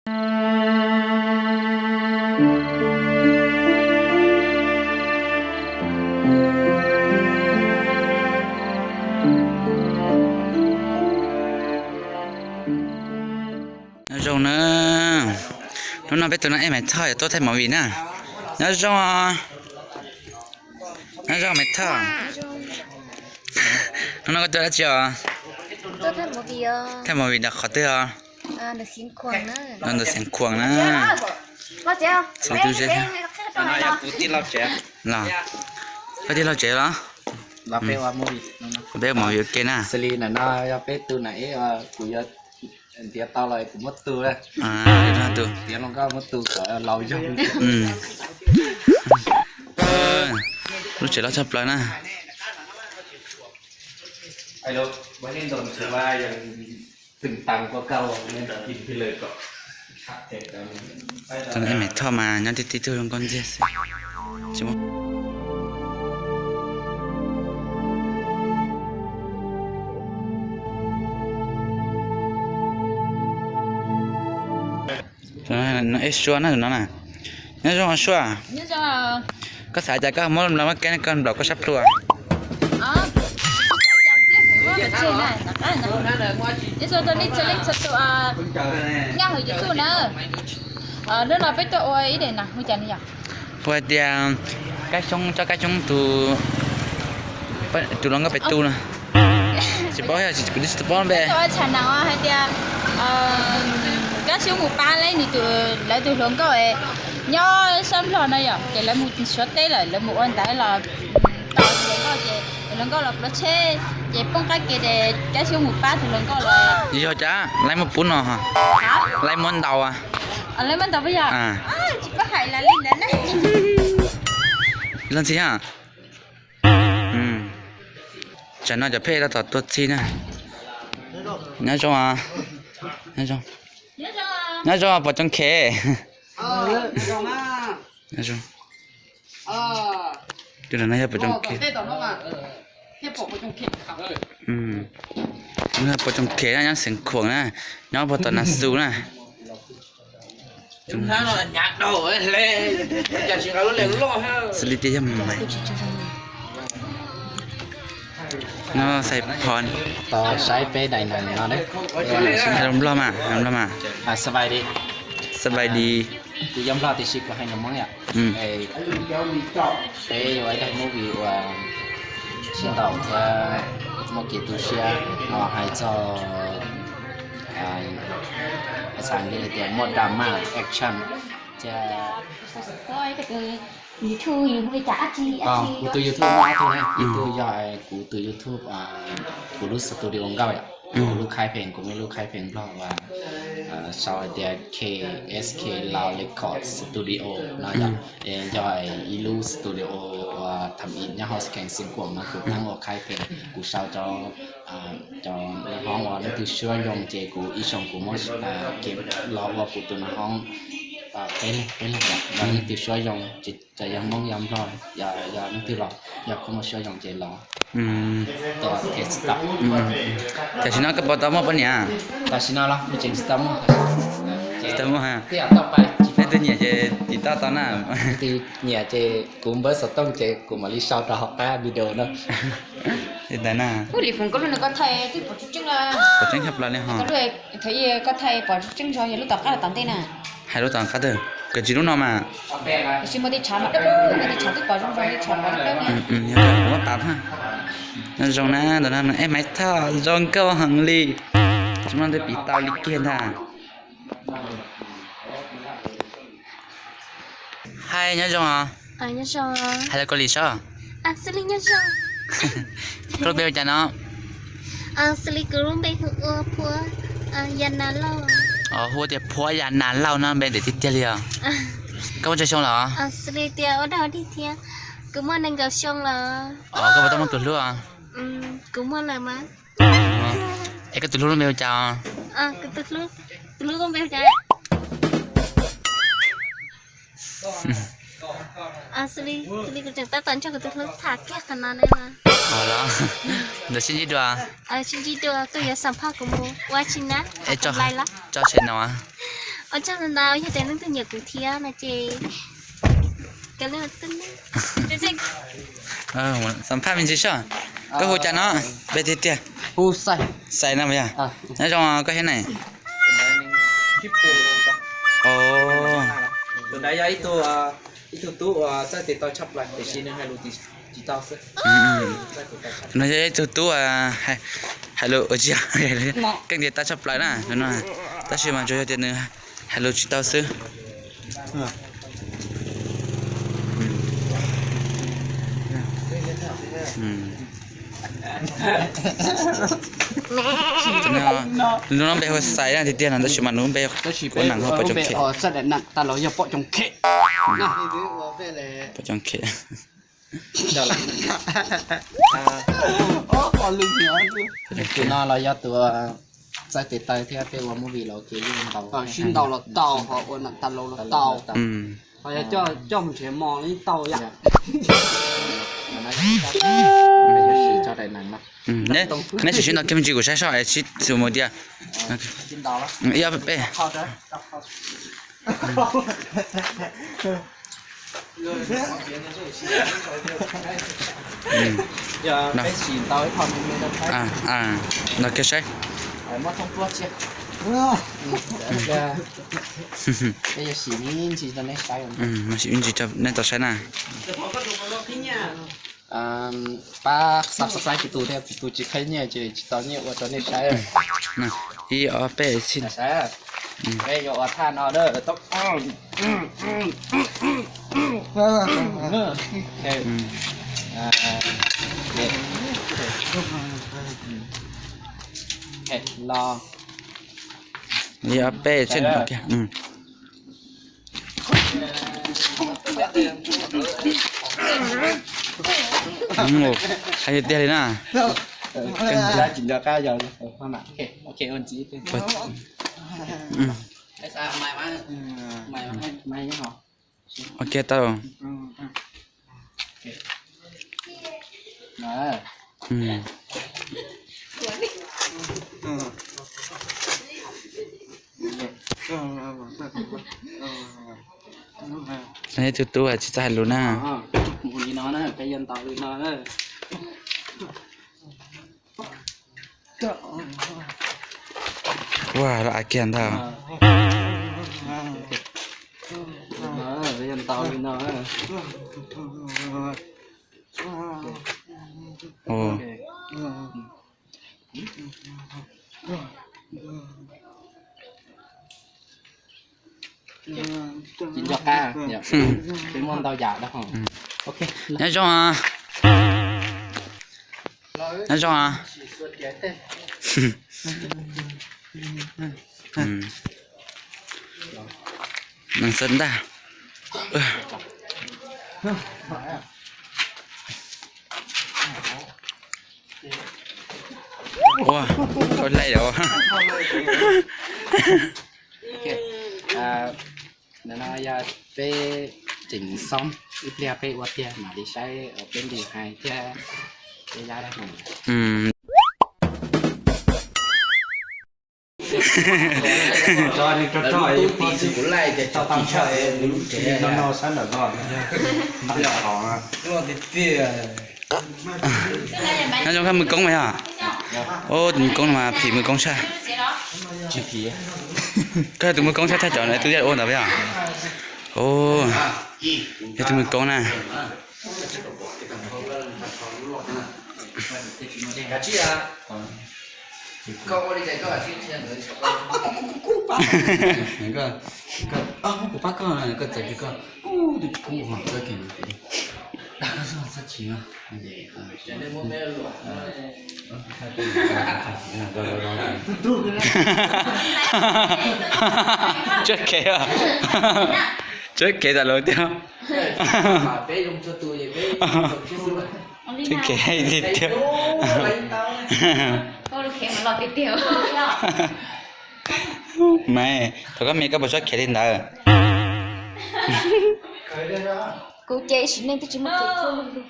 Nyob zoo na, hnub no peb tus no ej Maiv Thoj yuav tuaj thaij movie na. Nyob zoo, nyob zoo Maiv Thoj. Hnub no koj tuaj dab tsi os? Thaij movie rau qhov twg os? Ntawm Xeev Khuam na. Los, koj tij laug tsev los? Peb ua movie ua ke na. Xws li ntawm no yog peb tu na, kuv yuav ntiav tau los kuv muab tu na. Ntiav hluas nkauj muab tu kom laus yog. Lub tsev loj tshaj plaws na. Tus no ej Maiv Thoj mas nyob tib tib tug zoo nkauj ntxiag xwb. Ej Suab na, tus no na. Nyob zoo Suab. Koj xav cas koj muab nplog muab keb koj nplaum koj sab plhu? Nyob zoo rau nej txhua leej txhua tus nyob hauv YouTube na. Hnub no peb tuaj ua ib daim na hu cas no yom? Hu hais tias Kab Xyoob, tsob Kab Xyoob tus, tus hluas nkauj pem tu no. Tsis paub, kuv twb tsis tau paub npe. Ua tsham na hais tias Kab Xyoob mus pab lawv nws tus, lawv tus hluas nkauj nyob sab Nplog no yom, ces lawv mus suav teb lawm, lawv mus ua ntawd los tau tus hluas nkauj ces tus hluas nkauj los pluav tsheb ces poob qab ke ces Kab Xyoob mus pab tus hluas nkauj los. Yog cas lawv muab pub no, lawv muab ntaus. Lawv muab ntaus puas yog? Tsis paub hais li ntawd na. Los ntxhi ha. Tsam no cov phej tab tom tuaj txhij na. Nyob zoo, nyob zoo, nyob zoo pom tsoom khev. Tus no yog pom tsoom khev. Pom tsoom khev na, nyob Xeev Khuam na, nyob puag tom Nas Xus na. Xws li tias yog Maiv. No xais phom. Tos saib peb daim no, hais Nplog mas, hais Nplog mas. Sawv daws, kuv yog Nplog tiam sis kuv hais Hmoob yom. Peb yuav ua ib daim movie uas sib ntaus thiab muaj kev tu siab, hais txog, hais xav tias muaj drama, action thiab. Kuv tus YouTube, ib tug yog kuv tus YouTube, kuv lub studio nkauj yom. Kuv lub khaib pheej, kuv muaj ib lub khaib pheej Nplog uas sau hais tias K S K Lao Record Studio no yom. Yog ib lub studio uas tham ib nyob hauv Xeev Khuam no kuv thaab ua khaib pheej, kuv sau cov, cov hoob uas leej twg suab zoo ces kuv ib xyoo kuv muab kev los ua kuv tus no hoob peb leeg, peb leeg yom, leej twg suab zoo ces yog Hmoob yog Nplog, yog leej twg los yog koj muaj suab zoo ces los. Tam sim no koj puas tau muaj poj niam? Tam sim no los kuv tseem tsis tau muaj. Tsis tau muaj. Nej twg nyiam ces tiv tauj tau na. Nyiam ces kuv npawb xov tooj ces kuv mam li sau rau hauv qab video no. Li ntawd na. Pom tseeb tshaj plaws li ho. Koj thaij pom tseeb zog yog lub tom qab los tom ntej na. Hais lub tom qab twg? Kawm tsis lub no mas. Kuv muab tas na. Nyob zoo na, ntawm no ej Maiv Thoj zoo nkauj heev li. Tsis muaj leej twg piv tau li kiag ntag. Hais nyob zoo os. Hais lus Kaus Lim saib. Koj lub npe hu cas no? Xws li kuv lub npe hu ua Phuab Yas Nas Lauj. Hu ua tias Phuab Yas Nas Lauj no npe ntawm tiag tiag li os. Koj muaj tsawg xyoo lawm? Xws li tias ua dog dig thiab, kuv muaj nees nkaum xyoo lawm. Koj puas tau muaj tus hlub? Kuv muaj lawm mas. Es koj tus hlub lub npe hu cas? Kuv tus hlub, tus hlub lub npe hu cas? Xws li, xws li kuv tseem tab tom nrog kuv tus hlub tham kiag qhov no ne. Los, ntawd sib ntsib dua. Sib ntsib dua, koj yuav xam phaj kuv mus ua tsi na? Tso saib no. Ua tsaug ntau ntau, yog tias leej twg nyiam kuv thiab no ces, xam phaj me ntsis soj. Koj hu cas no? Npe tiag tiag. Xais no yog. Nyob zoo koj thiab ne. Tus ntawd yog ib tug, ib tug tub uas txawj tes taw tshaj plaws tiam sis nws hais lus tsis tau xwb. No yog ib tug tub hais lus ua tsis, keej tiag tau tshaj plaws na no, tab sis mas tsuas yog tias nws hais lus tsis tau xwb. Nws lub npe hu Xais na tiag tiag no tab sis mas nws lub npe kuv nam hu Pom Coom Khem. Pom Coom Khem. Tus no los yog tus txawj tes taw thiab peb ua movie los kev yeej ntaus, sib ntaus los tau, ho ua nam tas laus los tau, ho yog coj mus nrhiav mos los yeej tau yom. Neb sim sib ntaus kiag me ntsis kuv saib soj es sib xus mus tias ib ob peb. Ntaus kiag saib. Sim ib ntsis rau nej tau saib na. Pab subscribe kuv tus thiab, kuv tus tsis qhib nyiaj ces tsis tau nyiaj ua rau nej saib. Ib ob peb xij. Peb yuav ua thaj no. Los ib ob peb xij. Hais tiag tiag li na. Ok tau. Ib tug tub tsis txawj hais lus na. Ua lawm kiag ntag. Nyob zoo. Nyob zoo. Neeg xav ntag. Ua, koj laij os. Ntawm no yog peb tseem xoob, ib pliag peb ua tiag mam li saib peb nti hais thiab peb yab dab hau. Nyob zoo, koj mws koob mas yog? Ub, tus mws koob no mas phim mws koob tshaj. Koj yog tus mws koob tshaj tshaj cov no twb ua ntawd yog? Ub, yog tus mws koob na. Kuv pab koj, koj txawm koj, tus tsis kub ho koj kheev. Txhob chim. Tsuab kev, tsuab kev tas lus tiag. Tsuab kev tiag tiag. Mas thaum koj me koj puas tsuab kev li ntawd? Kuv ces sim neej twb tsis muaj kev txuaj lug lug.